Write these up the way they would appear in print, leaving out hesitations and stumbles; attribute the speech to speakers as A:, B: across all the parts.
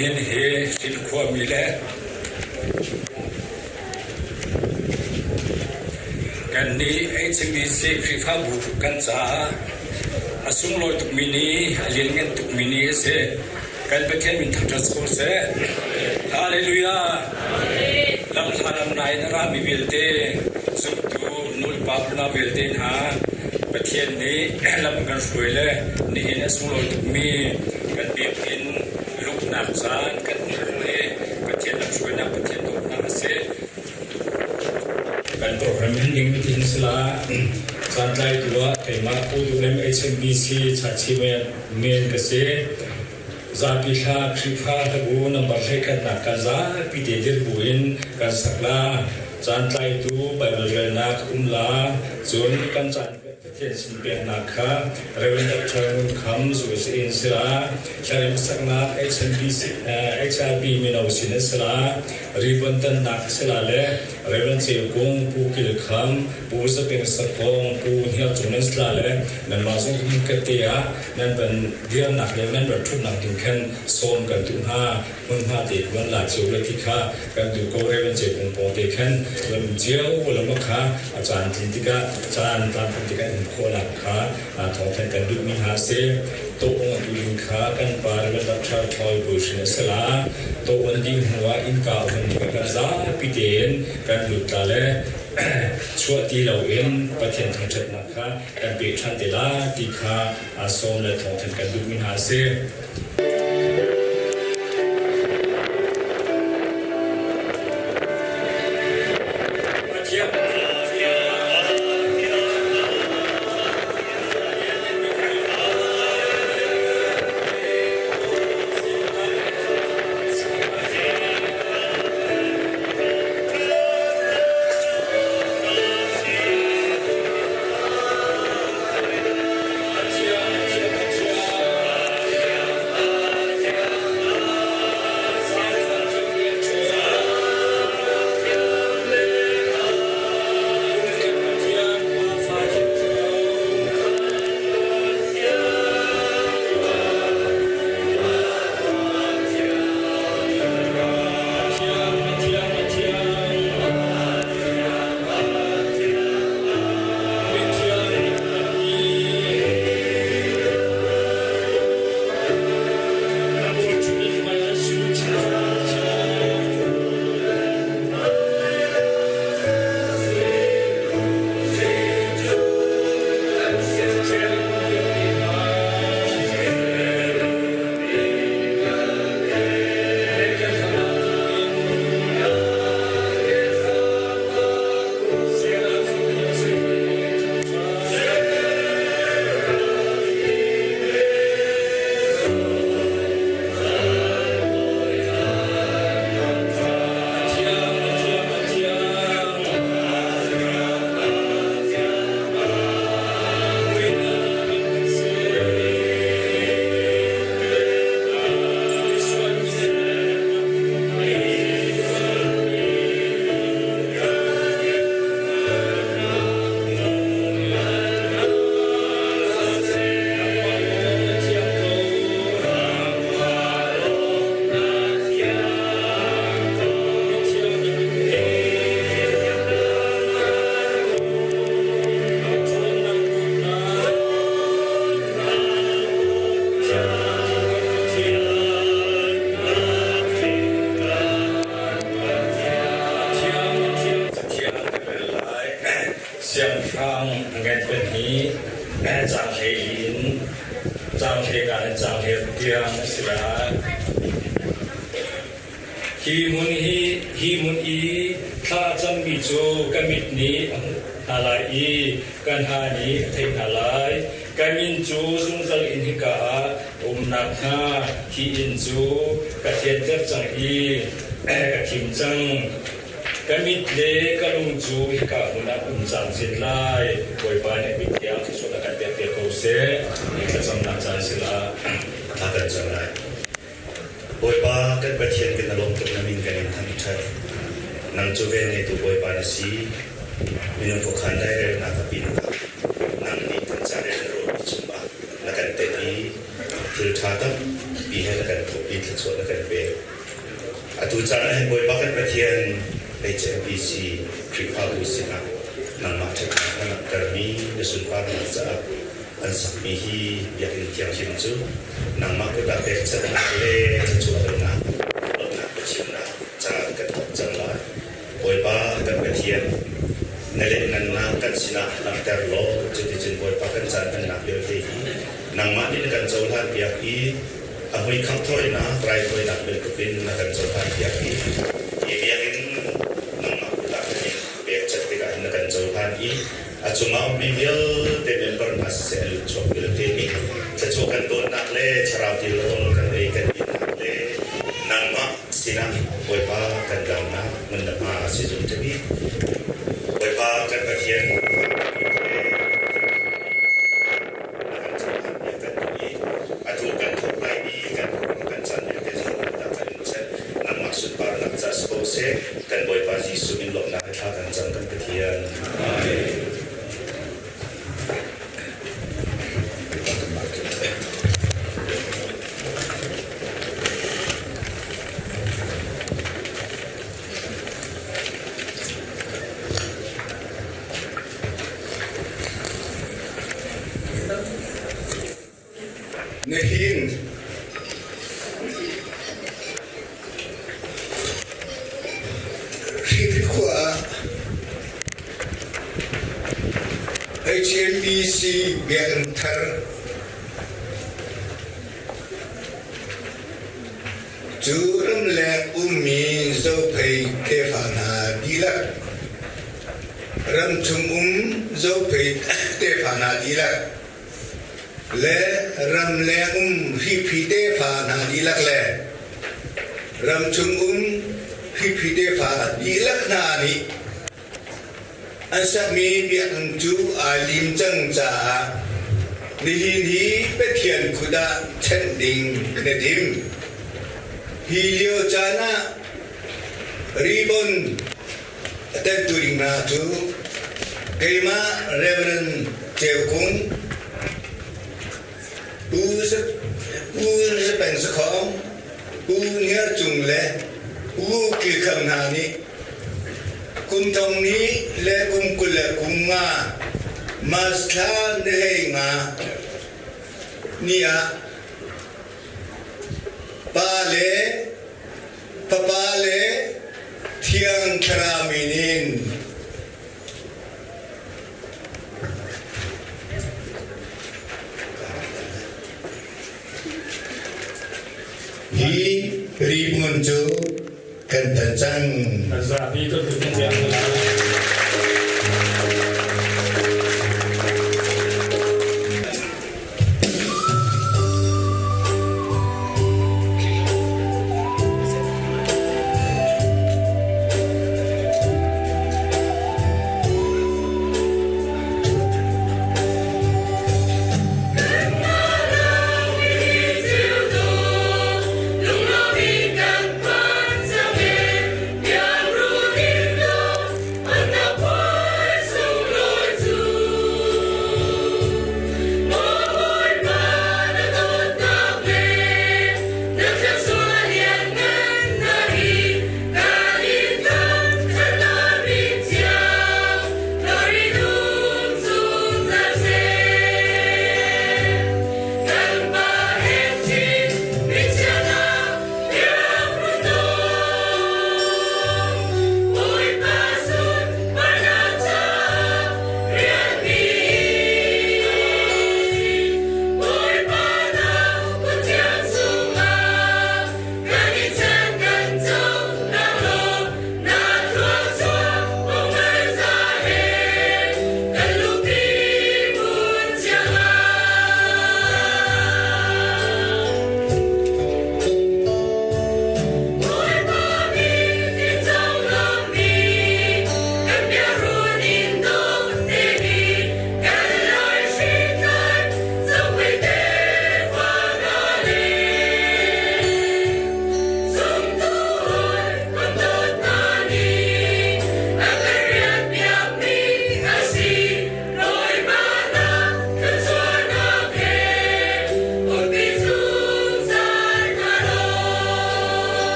A: Nihin hi Hrin khuami le kannih HMBC Khrihfabu kan caah a sunglawi tukmi ni, a lianngan tukmi ni a si. Kan Pathian min thangṭhat si ko seh. Hallelujah! Lamhla lamnai in a rami vialte, zumtu nulepa unau vialte hna, Pathian nih lam a kan hruai le nihin a sunglawi tukmi kan biakinn luhnak caan kan hmuh i Pathian lamhruainak Pathian dawtnak a si. Kan program hin ning tiin sila caan tlaitu ah keimah Pu Duh Lem HMBC Chachi men ka si. Zapi thla Khrihfa hlabu nambar hleikhatnak kan zapi te dir bu in kan sak la. Caan tlaitu Bible relnak um la. Cun kan caan Pathian sin peknak kha Rev. Dr. Ngun Kham USA in si la. Thlarem saknak HMBC, HRB mino sin a si la. Ribbon tannak a si la le Rev. Ceu Kung, Pu Kil Kham, Pu Zapeng Sakhong, Pu Hniar Cung nan si la le nanmah zong hmunkhat te ah nan van dirnak le nan rat ṭhutnak ding khan sawm kan duh hna. Hmunhma te van la cio le ti kha kan duh ko. Rev. Ceu Kung pawng te khan van um cio ulaw kha a caan tlin tikah caan tlamtlin tikah in khawhnak kha thawngthan kan duhmi hna a si. Tawh-ung a tu ding kha kan pa Rev. Dr. Thawi Bawi Hrin a si la. Tawh-un ding hnu ah innka a hun tikah kan zapi tein kan lut tla le chuah ti loin Pathian thangṭhatnak kha kan peh ṭhan te la ti kha sawm le thawngthan kan duhmi hna a si. Siangpahrang ngan pahnih caanghlei in caanghlei nga in caanghlei tiang a si lai. Hi hmun hi hi hmun i thla a cammi cu ka mit nih a hmuh hna lai i kan ha nih a theih hna lai. Ka min cu zungzal in hika ah a um nakhnga hi inn cu ka thianter cang i ka thim cang. Ka mit le ka lung cu hika hmun ah um camcin lai. Bawipa nih mithiang thluachuah a kan pek te ko seh. Thlacamnak caan sila
B: thla kan cam lai. Bawipa kan Pathian kan lawm tuk na min kan in thangṭhat. Nang cu vel ngeitu Bawipa na si. Minung khuakhan lairelnak a pin ah nang nih kan ca rel na ruahmi cungah na kan tet i thil ṭha tampi. pi he na kan thawh i thluachuah na kan pek. Atu caan ah hin Bawipa kan Pathian HMPC Khrihfabu sinah nangmah ṭhatnak na langhtermi na sunparnak caah an sakmi hi biakinn thianghlim cu nangmah kut ah pekchanhnak le thluachuahnak lawmhnak biachimnak caan kan thawk cang lai. Bawipa kan Pathian, na lianhngannak kan sinah langhter law cuticun Bawipa kan caan hmannak vialte hi nangmah nih na kan cohlanpiak i a mui khanghthawinak raithawinak bantukin na kan cohlanpiak i hi biakinn nangmah kut ah kan in pekchanh tikah hin na kan cohlan i a cungah ummi vialte member hna siseh a lutchuak vialte nih thluachuah kan dawtnak le thlarau tilrawl kan ei kan dinnak le nangmah sinah Bawipa kan damnak hmun le hma si zung ṭha Bawipa kan Pathian atu kan thawk laimi kan kan caan vialte zong kan in chan nangmah sunparnak ca si ko seh kan Bawipa Jesuh min lawmhnak he thla kan cam kan Pathian. Amen.
C: Nihin Hriphi khua ah HMBC biakinn thar cu ramleng ummi Zophei tefa hna dihlak ramchung um Zophei tefa hna dihlak le ramleng um hriphi tefa hna dihlak le ramchung um hriphi tefa dihlak hna nih an sakmi biakinn cu aa lim cang caah nihin hi Pathian kut ah chanh ding na tim. Hi lio caan ah ribbon a tentu ding hna cu keimah Reverend Ceu Kung, Pu Pu Peng Sakhong, Pu Hniar Cung le Pu Kil Kham hna nih kum thong hnih le kum 20 le kum nga March thla ni 15 ni ah pa le Fapa le Thiang Thlarau min in hi rihmun cu kan tan cang.
A: Zapi kan tukin biak na.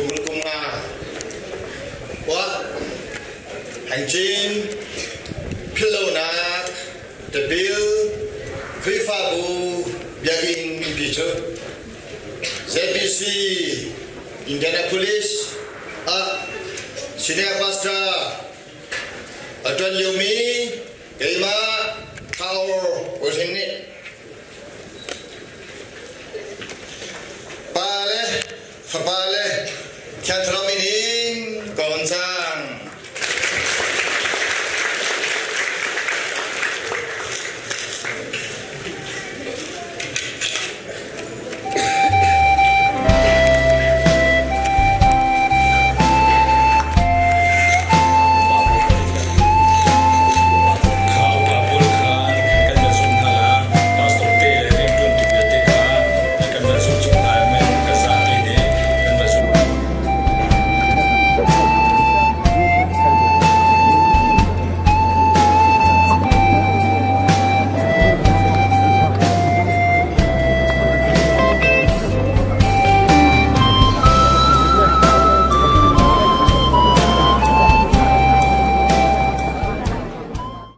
D: 35 Wa Hangchin philhlonak tipil Khrihfabu biakinn pi cu ZBC Indianapolis ah senior pastor a ṭuan liomi keimah Thao Wilson nih Pa le Fapa le Thiang Thlarau min in ka on cang.